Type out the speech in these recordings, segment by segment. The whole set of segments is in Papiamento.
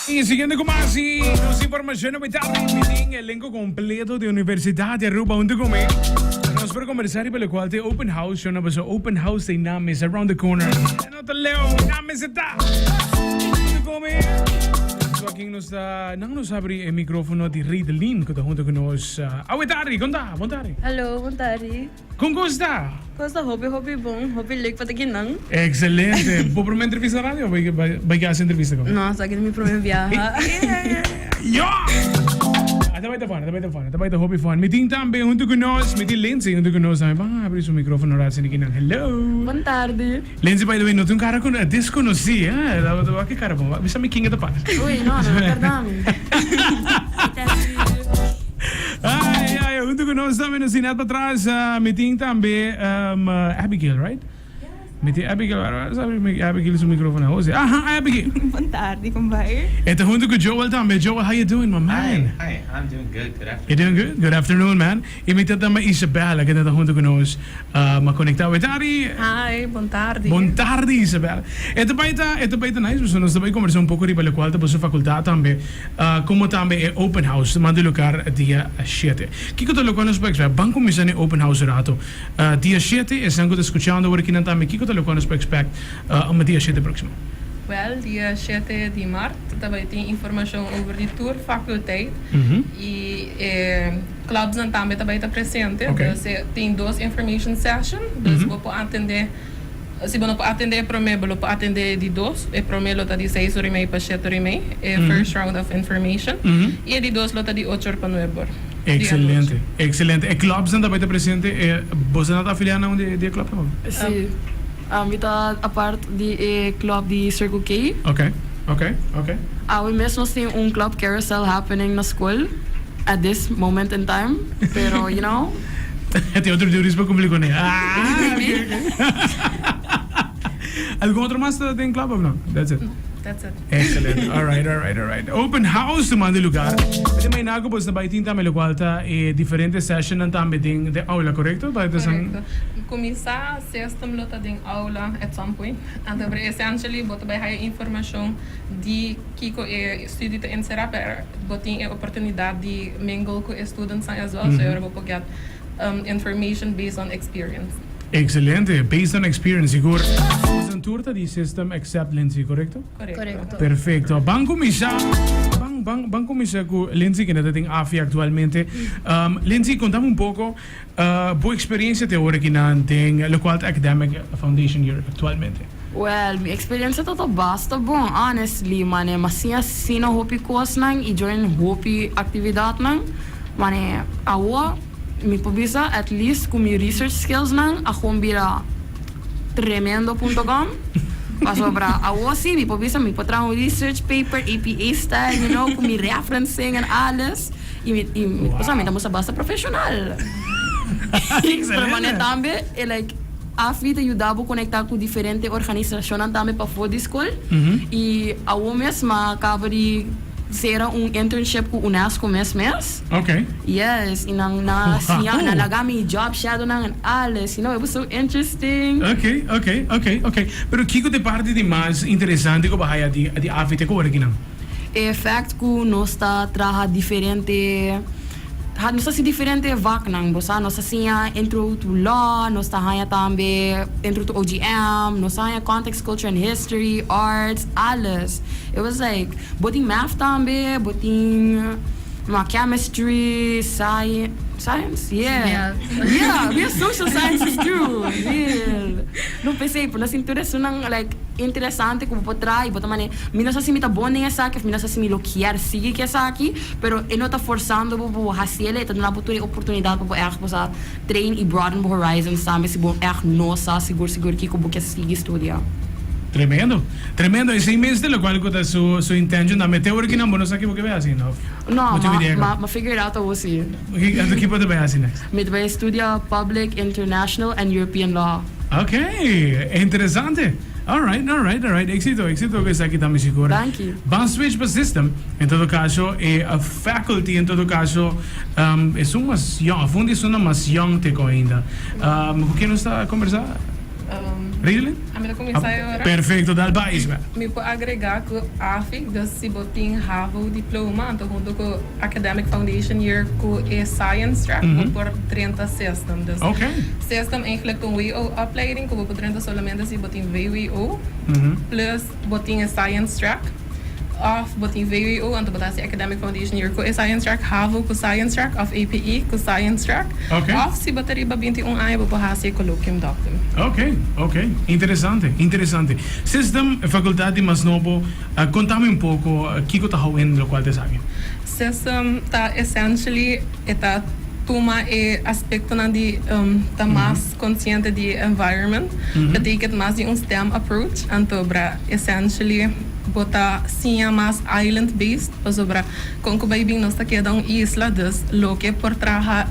Y siguiendo con más y nos información novedad mi tin elenco completo de Universidad de Aruba hunto con mi. Nos por conversar y por lo cual te open house, yo no paso open house de Names around the corner. No te leo, Names está. Hunto con mi. So aki nos ta, nan nos abri e microfono di Ridelin, cu ta hunto cu nos. Uh, awe tardi, con ta? Bon tardi. Hallo, bon tardi. Con cos ta? Cos ta hopi hopi bon, hopi leuk pa ta kinan. Excelente. Bo prome entrevista na radio of bay bay bay haci entrevista con? No, esaki ta mi prome biaha. Yo! A ta bay ta fun, a ta bay ta fun, a ta bay ta hopi fun. Mi tin tambe hunto cu nos, mi tin Lindsay hunto cu nos tambe. Ban abri su microfono un rato asina kinan. Hello! Bon tardi. Lindsay by the way no tin un cara con desconoci, eh. Wak e cara bon. Bisa mi ken e ta pas. Uy, no, no recorda mi. Ay, ay, hunto cu nos tambe nos tin net patras mi tin tambe Abigail, right? Mi tin Abigail, sabi Abigail su microfono Jose. Aha, Abigail. Bon tardi, con bai? E ta hunto cu Joel tambe. Joel, how you doing, my man? Hi, hi, I'm doing good. Good afternoon. You doing good? Good afternoon, man. Y mi tin tambe Isabella, que ta hunto cu nos. Ma conecta awe tardi. Hi, bon tardi. Bon tardi, Isabel. E ta bai ta, e ta bai ta nice, pasobra nos ta bai conversa un poco riba locual ta boso facultad tambe, como tambe e open house manda lugar dia shete. Kico ta locual nos por expect? Ban cuminsa n'e open house rato. Dia shete, esnan cu ta scuchando awor akinan tambe, kico ta locual nos por expect dia shete proximo? Wel, dia shete di mart ta bai tin informacion over di tur faculteit y e. Clubsnan tambe ta bai ta presente. Dus e tin dos information session. Dus bo por atende, si bo no por atende e prome, bo lo por atende e di dos. E prome lo ta di seis ora y mei pa shete ora y mei, e first round of information. Y e di dos lo ta di ocho or pa nuebe or di anochi. Excelente, excelente. E clubsnan ta bai ta presente. E boso nan ta afilia na un di e clubnan? Si. Mi ta apart di e club di Circle K. Ok, ok, ok. Awe mes nos tin un club carousel happening na school. At this moment in time, pero you know. Tin otro duties pa cumpli cune. Ah, ok, ok. Algun otro mas ta den club of no? That's it. No, that's it. Excellent. All right, all right, all right. Open house tumando lugar. Mi ta imagina cu boso ta bay tin tambe locual ta e diferente sessionnan tambe den den aula, correcto? Bay ta san. Correcto. Cuminsa system lo ta den aula at some point. Anto pero essentially bo ta bay haya informacion di. Kiko e studio ta enserá, pero bo tin e oportunidat di mingle ku e studentsnan as well, so e ora bo por get information based on experience. Excelente, based on experience, sigur. Boso tur ta di system except Lindsay, korekto? Korekto. Perfecto. Ban kuminsá, ban, ban, ban kuminsá ku Lindsay kende ta den AFI aktualmente. Lindsay, kontami un poko bo experiencia te ora kinan den lokual ta Academic Foundation Year aktualmente. Well, mi experiencia ta ta basta bon, honestly, mane m'a siña asina hopi cosnan y join hopi actividadnan, mane awo mi por bisa at least cu mi research skillsnan a gewoon bira tremendo punto com, pasobra awo si mi por bisa mi por traha un research paper APA style, you know, cu mi referencing en alles, y mi, y mi, osea mi ta muestra basta profesional. Pero mane tambe e like. AFI ta yuda bo konektá ku diferente organisashonnan tambe pafó di skol. I awor mes m'a kaba di sera un internship ku UNESCO mes mes. Yes, i nan nan a siña, nan a laga mi job shadownan en alles. You know, it was so interesting. Ok, ok, ok, ok. Pero kiko ta e parti di mas interesante ku bo a haya di di AFI te ku ora kinan? E fact ku nos ta traha diferente. Ha nos ta hasi diferente vaknan, bo sa, nos ta siña intro to law, nos ta haña tambe intro to OGM, nos ta haña context, culture and history, arts, alles. It was like, bo tin math tambe, bo tin ma chemistry, sci- science? Yeah. Yeah, we have social sciences too. Real. No p'esei, por nos tin tur esunnan like interesante ku bo por traha i bo ta mane, mi no sa si mi ta bon den esaki of mi no sa si mi lo kier sigui ku esaki. Pero e no ta forzando bo pa bo haciel, e ta duna bo tur e oportunidad pa bo echt bo sa train y broaden bo horizons tambe si bo echt no sa sigur sigur kico bo kier sigui studia. Tremendo. Tremendo. Esey mes ta locual cu ta su su intention tambe. Te ora kinan bo no sa kibo ke bay haci of No, bo tin ma idea ma caba? ma figure it out awo si. Anto kibo ta bay haci next? Mi ta bay studia Public, International and European Law. Ok. Interesante. All right. Exito, exito cu esaki tambe sigur. Thank you. Ban switch pa system. En todo caso, e faculty en todo caso, e un mas young, afundi e un mas young te ainda. Cu ken nos ta conversa? Really? Ami ta cuminsa awor. Perfecto, dal bay, Ismael. Mi por agrega cu AFIC, dus si bo tin HAVO diploma, anto hunto cu Academic Foundation Year cu e Science Track, bo por 30 system. Dus system eigenlijk un WO opleiding, cu bo por 30 solamente si bo tin VWO, plus bo tin e Science Track. Of bo tin VWO, anto bo ta haci Academic Foundation Year cu e Science Track, HAVO cu Science Track, of APE cu Science Track. Of si bo ta riba 21 aña, bo por haci e colloquium doctum. Ok. Interesante, interesante. System, facultad di mas nobo, conta mi un poco, kico ta hou in locual ta esaki? System ta essentially e ta tuma e aspecto di ta mas consciente di environment. Betekent mas di un STEM approach. Anto bra essentially bo ta siña mas island based pasobra con cu bay bin nos ta keda un isla, dus loke por traha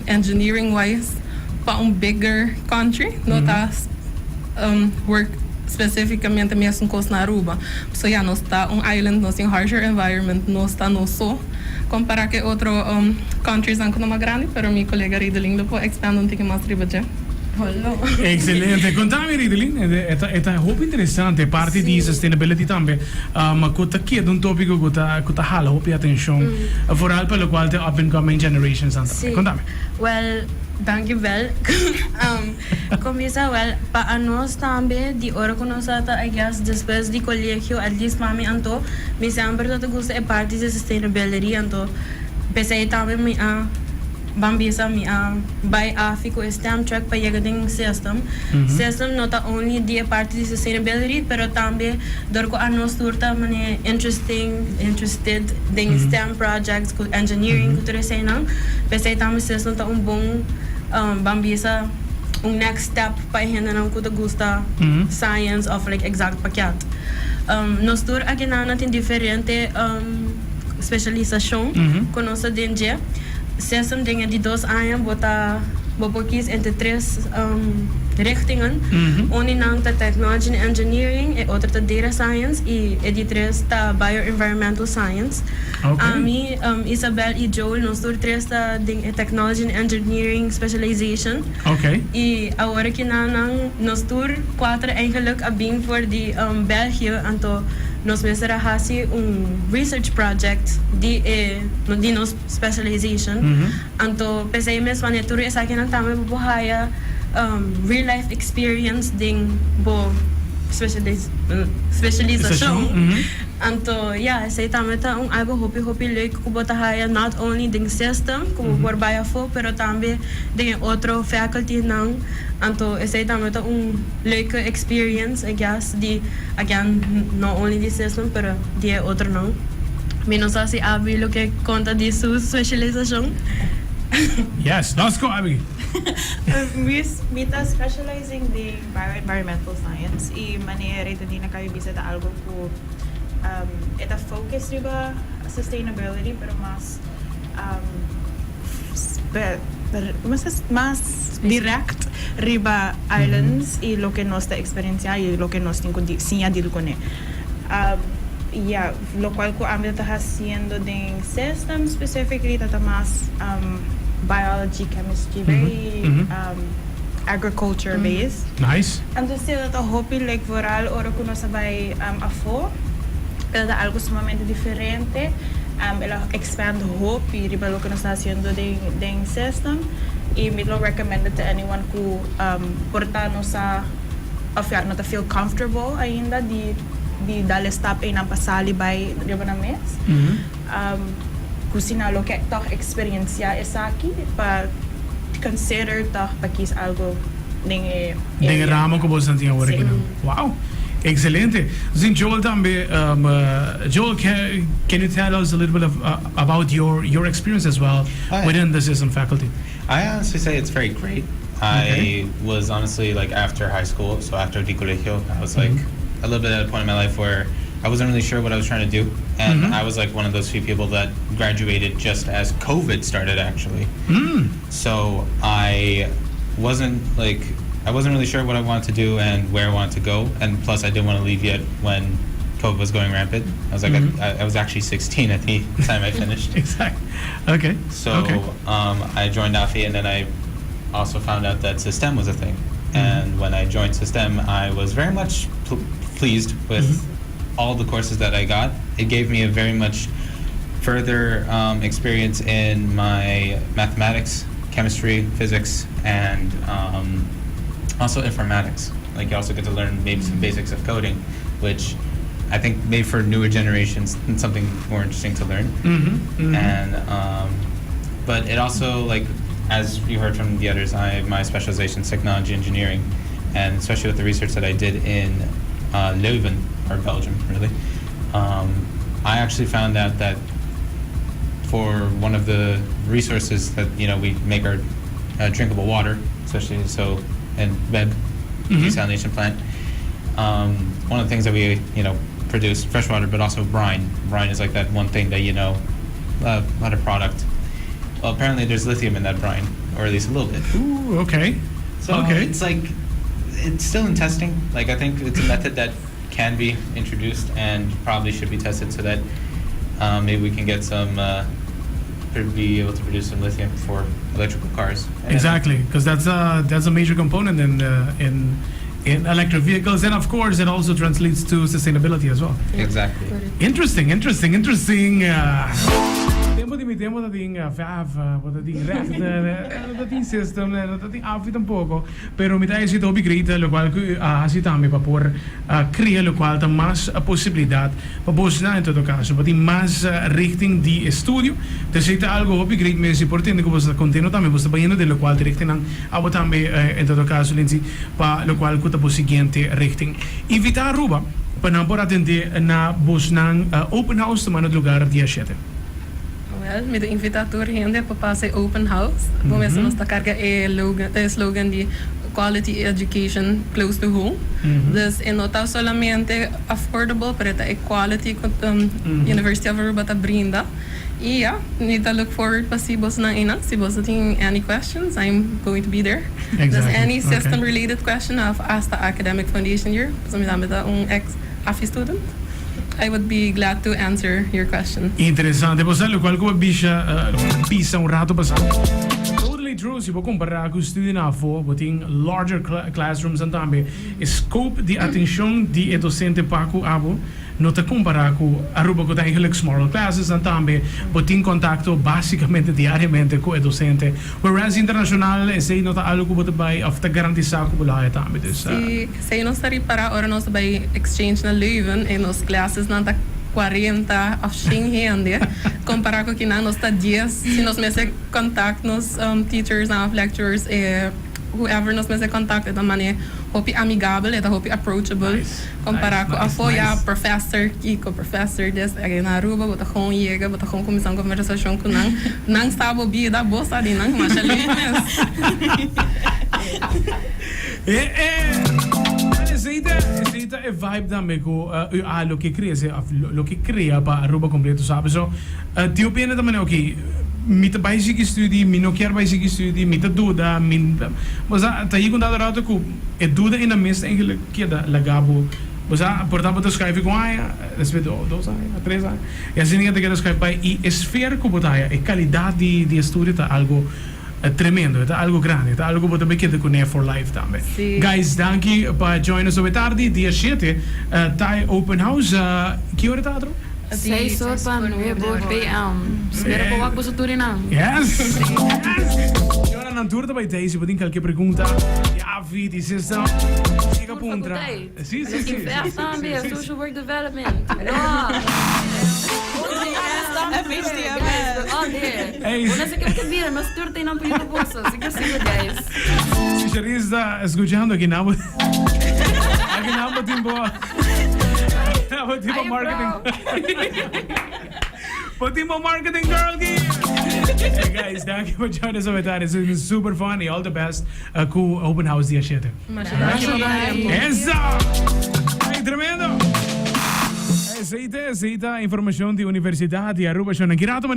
engineering wise pa un bigger country no ta work specificamente mesun cos na Aruba. So ja, nos ta un island, nos tin harsher environment, nos ta no so compara cu otro countries nan cu no mas grandi, pero mi colega Ridelin lo por expand un tiki mas riba dje. Hello. Excelente. Conta mi, Ridelin, e ta hopi interesante, parti di sustainability tambe. Cu ta keda un topico cu ta hala hopi atencion, vooral pa locual ta up and coming generations tambe. Conta mi. Well, dankjewel. Cuminsa well, pa nos tambe, di ora cu nos ta, I guess, despues di colegio, at least pa mi anto, mi semper ta gusta e parti di sustainability, anto, pesey tambe mi a ban bisa mi a bay AFI cu STEM track pa yega den system. System no ta only di e parti di sustainability, pero tambe door cu anos tur ta mane interested den STEM projects, cu engineering, cu tur esey nan. Pesey tambe system ta un bon ban bisa un next step pa hende nan cu ta gusta science of like exact pakket. Nos tur aki nan tin diferente specialisacion cu nos ta den dje. System den di 2 aña bo ta bo por kies entre tres richtingen. Un di nan ta technology and engineering, e otro ta data science y e di tres ta bioenvironmental science. Ami, Isabel y Joel, nos tur tres ta den e technology and engineering specialization. Y awor cu nan nos tur cuater eigenlijk a bin for di België, anto nos mester a haci un research project di nos specialization. Anto pesey mes wanneer tur esaki nan tambe bo por haya real life experience den bo specialisacion. Anto ja, esey tambe ta un algo hopi hopi leuk cu bo ta haya not only den system cu bo por bay afo, pero tambe den otro faculty nan. Anto esey tambe ta un leuke experience, I guess, di again not only di system pero di otro nan. Mi no sa si Abby lo ke conta di su specialisacion. Yes, let's go, Abby. Mi ta specializing in bioenvironmental science y manera di na caba bisa ta algo cu e ta focus riba sustainability, pero mas mas direct riba islands y loke nos ta experiencia y loke nos tin cu siña deal cu ne. Yeah, locual cu ami ta haciendo den system specifically ta mas biology, chemistry, very agriculture based. Anto ta hopi like vooral ora cu nos a bay afo, ta algo sumamente diferente. El a expand hopi riba loke nos ta haciendo den system y mi lo recommend it to anyone cu por ta no sa of ja, no ta feel comfortable ainda di dal e stap ey nan pa sali bay riba nan mes. Cu si nan lo ke toch experiencia esaki pa consider toch pa kies algo den e Den area. Ramo cu bo tin awor aki. Wow. Excelente. Zin Joel tambe, Joel, can you tell us a little bit about your experience as well within the system faculty? I honestly say it's very great. I was honestly, like, after high school, so after di colegio, I was like a little bit at a point in my life where I wasn't really sure what I was trying to do, and I was like one of those few people that graduated just as COVID started, actually. So I wasn't like I wasn't really sure what I wanted to do and where I wanted to go, and plus I didn't want to leave yet when COVID was going rampant. I was like, I was actually 16 at the time I finished. Exactly. Okay. So I joined AFI, and then I also found out that System was a thing. And when I joined System, I was very much pleased with all the courses that I got. It gave me a very much further experience in my mathematics, chemistry, physics, and also informatics. Like you also get to learn maybe some basics of coding, which I think maybe for newer generations it's something more interesting to learn. And but it also, like as you heard from the others, I my specialization is technology engineering, and especially with the research that I did in Leuven or Belgium, really, I actually found out that for one of the resources that we make our drinkable water, especially so in BEB desalination plant. One of the things that we produce fresh water, but also brine. Brine is like that one thing that not a product. Well, apparently there's lithium in that brine, or at least a little bit. Ooh, okay. So it's like it's still in testing. Like I think it's a method that can be introduced and probably should be tested so that maybe we can get some be able to produce some lithium for electrical cars. And Exactly, because that's a major component in electric vehicles, and of course, it also translates to sustainability as well. Exactly. Interesting, interesting, interesting. Tempo di mi tempo tabatin VAF, tabatin recht, tabatin system, tabatin AFI tampoco, pero mi ta haya hopi great, locual cu asina tambe pa por crea locual ta mas posibilidad pa bo en todo caso, pa tin mas richting di estudio. Anto ta algo hopi great mes, importante cu bo ta contento tambe, bo ta bayendo di locual ta richting nan abo tambe en todo caso, Lindsay, pa locual cu ta e siguiente richting. Invita Aruba pa nan por atende na bosnan open house tumando lugar dia 7. Well, mi ta invita tur hende pa pasa open house. Bo mes nos ta carga e logan, e slogan di quality education close to home. Dus e no ta solamente affordable, pero ta e quality cu University of Aruba ta brinda. Y yeah, mi ta look forward pa see boso nan einan. Si boso tin any questions, I'm going to be there. Dus any system related question of hasta academic foundation year, so mi tambe ta un ex AFI student. I would be glad to answer your questions. Interesante. Bo sabi locual cu bisha bisa un rato pasa. Totally true. Si bo compara cu studio na afo, bo tin larger classrooms and tambe scope di atencion di e docente pa cu abo no ta compara cu Aruba cu ta eigenlijk smaller classes and tambe bo tin contacto basicamente diariamente cu e docente. Whereas internacional esey no ta algo cu bo ta bay of ta garantisa cu bo lo haya tambe. Dus, Si, si nos ta ripara ora nos bay exchange na Leuven y nos classes nan ta 40 of 100 hende compara cu akinan nos ta 10. Si nos mester contact nos teachers of lecturers, whoever nos mester contact, ta mane hopi amigabel, ta hopi approachable compara cu afo ya professor Kiko, professor this. Aki na Aruba bo ta gewoon yega, bo ta gewoon cuminsa un conversacion cu nan, nan sa bo bida, bo sa di nan, masha leuk mes. Esey ta e vibe tambe cu loke crece of loke crea pa Aruba completo, sabe? So tin pena tambe, ok, mi ta bay sigui studie, mi no kier bay sigui studie, mi ta duda, mi bo sa ta hier contado rato cu e duda in de mist eigenlijk keda laga bo, bo sa por ta bo ta schuif cu aña, despues 2 aña, 3 aña y asina ta keda schuif bay y e sfeer cu bo ta haya, e calidad di estudio ta algo tremendo, ta algo grandi, ta algo cu bo tambe keda cu for life tambe. Guys, danki pa join us awe tardi, dia 7, ta open house, ki ora ta, Atro? 6 or pa 9 PM. Spero pa wak boso tur einan. Yes! Yes! Ora nan tur ta bay Daisy, bo tin cualkier pregunta, di AFI, di system, siga puntra. Si. Tambe, social work development. No. FHDMS. Guys, we're all there. Hey. Bo no sa kico bira, nos tur ta einan pa yuda boso. Sigur, sigur, guys. Si Charisse ta scuchando aki nan, aki nan bo tin bo Ay, marketing. bro. Bo tin bo marketing girl aki. Hey guys, thank you for joining us over there. It's been super funny. All the best cu Open House dia 7. Masha danki. Eso! Hey, tremendo! Esey ta informacion di Universidad di Aruba. Shona Girato.